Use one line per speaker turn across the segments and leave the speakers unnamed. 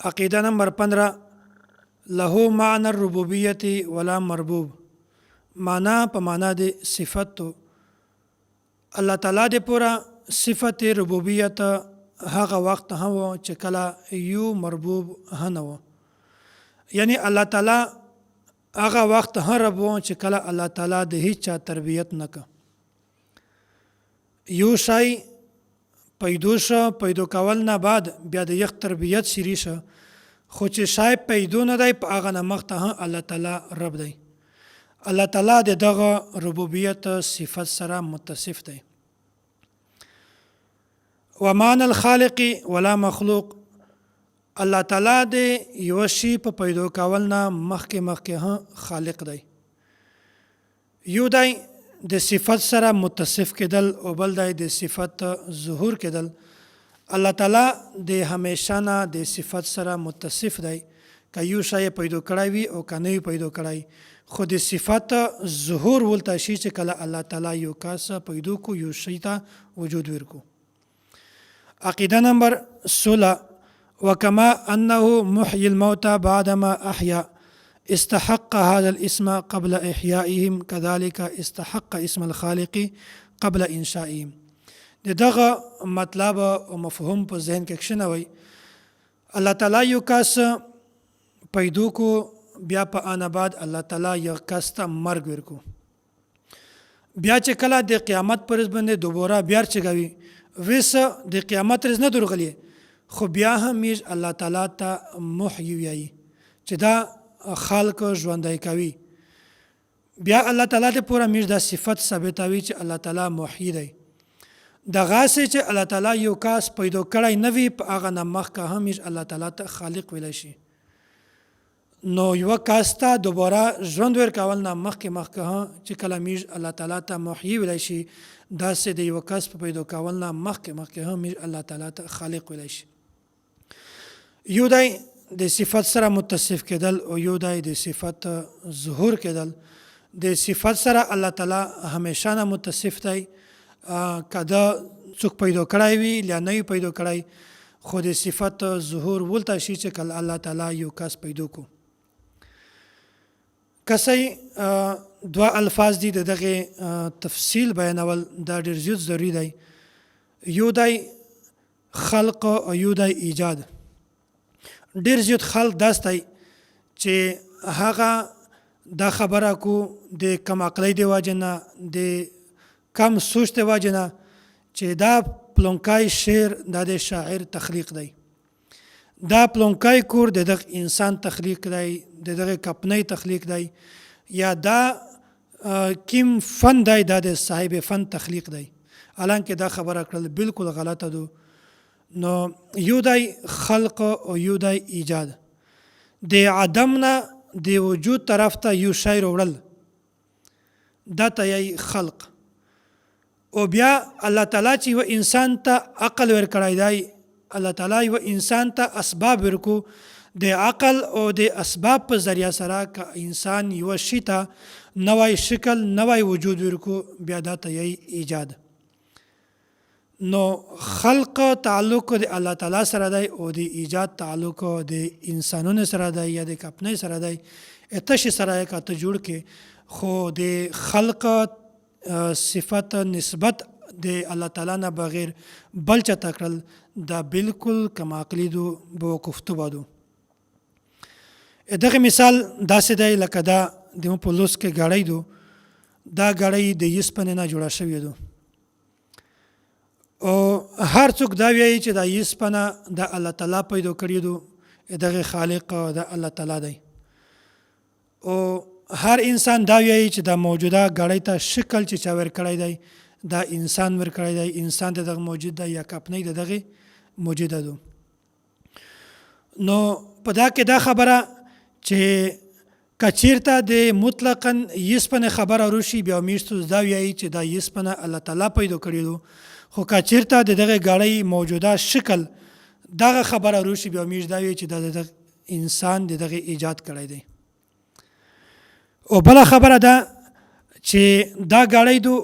عقیده نمبر 15، له معنی الربوبیت ولا مربوب، معنا په معنا د صفت تو الله تعالی د پورا صفت ربوبیت هغه وخت هم و چې کله یو مربوب هنه و، یعنی الله تعالی هغه وخت هم رب و چې کله الله تعالی د هیڅ چا تربیت نه که. یو شی پیدو شه، پیدو کول نه بعد بیا د یخ تربیت شری شه، خو چې شی پیدو نه دی په هغه نه مخته هم الله تعالی رب دی. الله تعالی د دغه ربوبیت صفت سره متصف دی. ومان الخالق ولا مخلوق، الله تعالی د یو شی په پیدو کول نه مخکې مخکې هم خالق دی. یو دی د صفت سره متصف کېدل او بل دی د صفت ظهور کېدل. الله تعالی د همیشه نه د صفت سره متصف دی، که یو شی پیدو کړی وي او که نه وي پیدو کړی، خو د صفت ظهور ولته شي چې کله الله تعالی یو کس پیدو کو، یو شی ته وجود ورکو. عقیده نمبر 16، وكما أنه محيي الموتى بعدما أحيا استحق هذا الاسم قبل إحيائهم كذلك استحق اسم الخالق قبل إنشائهم. د دغه مطلب او مفهوم په ذهن کې کښنوي. الله تعالی یو کس پیدو کو، بیا په آن بعد الله تعالی یو کس ته مرګ ورکو، بیا چې کله د قیامت پر ورځ باندې دوباره بیا چګوي، ویس د قیامت ورځ نه درغلی، خو بیا هم میږ الله تعالی ته محیي ویایي چې دا خلق ژوندی کوي. بیا الله تعالی ته پوره میږ دا صفت ثابتوي چې الله تعالی محیي دی. د غاسې چې الله تعالی یو کاس پیدا کړی نه وي، په هغه نه مخکې هم میږ الله تعالی ته خالق ویلی شي. نو یو کس ته دوباره ژوند ورکول نه مخکې مخکې هم چې کله میږ الله تعالی ته محیي ویلی شي، داسې د یو کس په پیدا کول نه مخکې مخکې هم میږ الله تعالی ته خالق ویلی شي. یو دی د صفت سره متصف کېدل او یو دی د صفت ظهور کېدل. د صفت سره الله تعالی همیشه نه متصف دی، که دا څوک پیدا کړی وي یا نه وي پیدا کړی، خو د صفت ظهور ولته شي چې کله الله تعالی یو کس پیدا کو. کسي دوه الفاظ دي، د دغه تفصیل بیانول دا ډېر زیات ضروري دی. یو دی خلق او یو دی ایجاد. ډېر زیات خلق داسې چې هغه دا خبره کو د کم عقلۍ د وجې نه، د کم سوچ د وجې نه، چې دا پلونکای شعر دا د شاعر تخلیق دی، دا پلونکای کور د دغه انسان تخلیق دی، د دغه کپنۍ تخلیق دی، یا دا کیم فن دی دا د صاحب فن تخلیق دی. حالانکه دا خبره کړل بالکل غلطه ده. نو یو دی خلق او یو دی ایجاد. د عدم نه د وجود طرف ته یو شی راوړل دا ته یې خلق. او بیا الله تعالی چې یو انسان ته عقل ورکړی دی، الله تعالی یو انسان ته اسباب ورکو، د عقل او د اسباب په ذریعه سره که انسان یو شی ته نوی شکل نوی وجود ورکو، بیا دا ته یې ایجاد. نو خلق تعلق د الله تعالی سره دی او د ایجاد تعلق د انسانونو سره دی یا د کپنۍ سره دی، اتش سره یې کاته جوړ کې، خو د خلق صفت نسبت د الله تعالی نه بغیر بل چاته کړل دا بالکل کم عقلی دو، بوقفتو بادو. دغه مثال داسې دی لکه دا د مو په لوس کې ګاړی دو، دا ګاړی د یسپنې نه جوړه شوې دو، او هر څوک دا وایي چې دا یسپنه د الله تعالی پیدا کړې دو، دغه خالق د الله تعالی دی. او هر انسان دا وایي چې دا موجوده ګاړی ته شکل چې چا ورکړی دی دا انسان ورکړی دی، انسان د دغه موجود دی یا کپنۍ د دغه موجوده دو. نو په دا کې دا خبره چې که چیرته د مطلقاً یسپنې خبره روشي، بیا میشتو دا ویایي چې دا یسپنه الله تعالی پیدا کړې دو، خو که چیرته د دغه ګاړۍ موجوده شکل دغه خبره روشي، بیا میش دا ویایي چې دا د انسان د دغه ایجاد کړی دی. او بله خبره ده چې دا ګاړۍ دو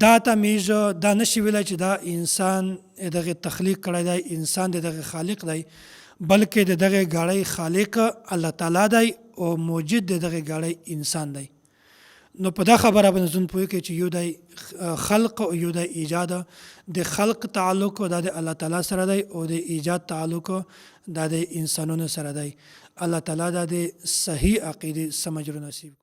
دا ته میږ دا نشي ویلی چې دا انسان دغه تخلیق کړی دی، انسان د دغه خالق دی، بلکې د دغه ګاړۍ خالق الله تعالی دی او موجد د دغه ګاړۍ انسان دی. نو په دا خبره باندې ځون پوه کې چې یو دی خلق او یو دی ایجاد. د خلق تعلق دا د الله تعالی سره دی او د ایجاد تعلق دا د انسانونو سره دی. الله تعالی دا د صحیح عقیده سمجھ نصیب.